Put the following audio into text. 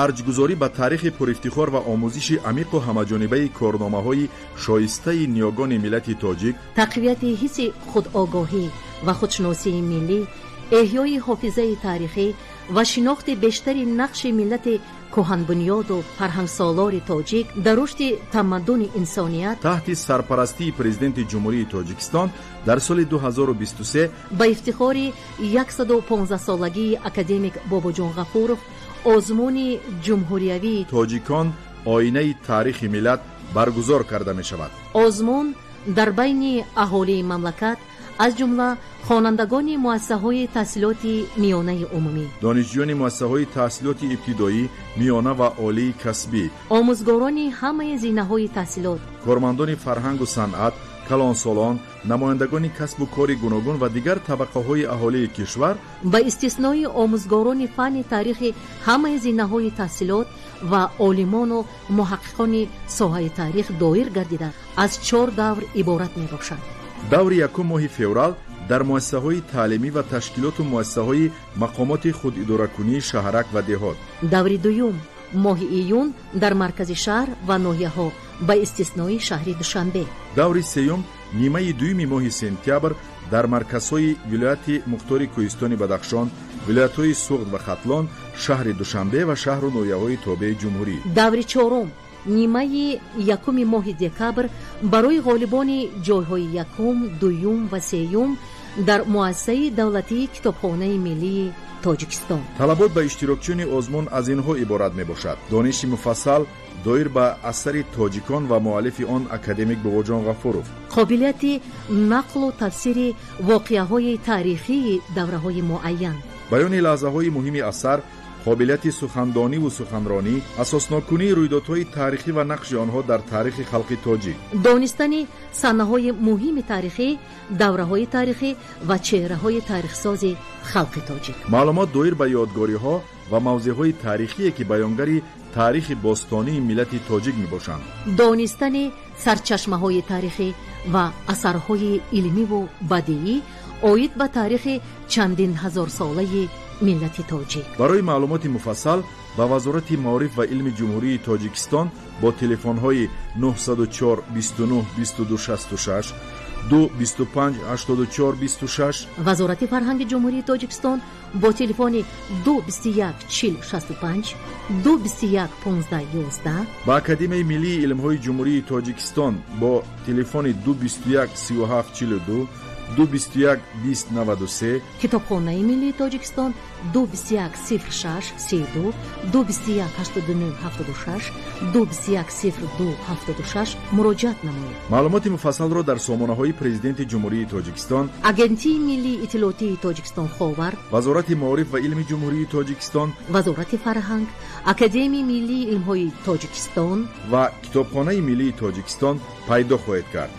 Арҷгузорӣ ба таърихи пурифтихор ва омӯзиши амиқу ҳамаҷонибаи корномаҳои шоистаи ниёгони миллати тоҷик, тақвияти ҳисси худогоҳӣ ва худшиносии миллӣ, эҳёи ҳофизаи таърихӣ ва шинохти бештари нақши миллати кӯҳанбунёду фарҳангсолори тоҷик дар рушди тамаддуни инсоният, таҳти сарпарастии Президенти Ҷумҳурии Тоҷикистон дар соли 2023 ба ифтихори 115-солагии академик Бобоҷон Ғафуров озмуни ҷумҳуриявии «Тоҷикон: оинаи таърихи миллат» баргузор карда мешавад. Озмун дар байни аҳолии мамлакат, аз ҷумла хонандагони муассисаҳои таҳсилоти миёнаи умумӣ, донишҷӯёни муассисаҳои таҳсилоти ибтидоӣ, миёна ва олии касбӣ, омӯзгорони ҳамаи зинаҳои таҳсилот, кормандони фарҳангу санъат, калонсолон, намояндагони касбу кори гуногун ва дигар табақаҳои аҳолии кишвар, ба истиснои омӯзгорони фанни таърихи ҳамаи зинаҳои таҳсилот ва олимону муҳаққиқони соҳаи таърих доир гардида, аз чор давр иборат мебошад. Даври якум моҳи феврал дар муассисаҳои таълимӣ ва ташкилоту муассисаҳои мақомоти худидоракунии шаҳрак ва деҳот. Даври дуюм моҳи июн дар маркази шаҳр ва ноҳияҳо, ба истиснои шаҳри Душанбе. Даври сеюм нимаи дуюми моҳи сентябр дар марказҳои вилояти мухтори Кӯҳистони Бадахшон, вилоятҳои Суғд ва Хатлон, шаҳри Душанбе ва шаҳру ноҳияҳои тобеи ҷумҳурӣ. Даври чорум нимаи якуми моҳи декабр барои ғолибони ҷойҳои якум, дуюм ва сеюм дар муассисаи давлатии Китобхонаи миллии Тоҷикистон. Талабот ба иштирокчиёни озмун аз инҳо иборат мебошад: дониши муфассал доир ба асари «Тоҷикон» ва муаллифи он академик Бобоҷон Ғафуров, қобилияти нақлу тафсири воқеаҳои таърихии давраҳои муайян, баёни лаҳзаҳои муҳими асар, қобилияти сухандониву суханронӣ, асосноккунии рӯйдодҳои таърихӣ ва нақши онҳо дар таърихи халқи тоҷик, донистани саҳнаҳои муҳими таърихӣ, давраҳои таърихӣ ва чеҳраҳои таърихсози халқи тоҷик, маълумот доир ба ёдгориҳо ва мавзеъҳои таърихие, ки баёнгари таърихи бостонии миллати тоҷик мебошанд, донистани сарчашмаҳои таърихӣ ва асарҳои илмиву бадиӣ оид ба таърихи чандин ҳазорсолаи миллати тоҷик. Барои маълумоти муфассал ба Вазорати маориф ва илми Ҷумҳурии Тоҷикистон бо телефонҳои 904 29 22 66, 2 25 84 26, Вазорати фарҳанги Ҷумҳурии Тоҷикистон бо телефони 2 21 40 65, 2 21 15 11, ба Академияи миллии илмҳои Ҷумҳурии Тоҷикистон бо телефони 2 21 37 42, 2 21 20 93, Китобхонаи миллии Тоҷикистон 2 21 06 32, 2 21 89 76, 2 21 02 76 муроҷиат намоед. Маълумоти муфассалро дар сомонаҳои Президенти Ҷумҳурии Тоҷикистон, Агентии миллии иттилоотии Тоҷикистон «Ховар», Вазорати маориф ва илми Ҷумҳурии Тоҷикистон, Вазорати фарҳанг, Академияи миллии илмҳои Тоҷикистон ва Китобхонаи миллии Тоҷикистон пайдо хоҳед кард.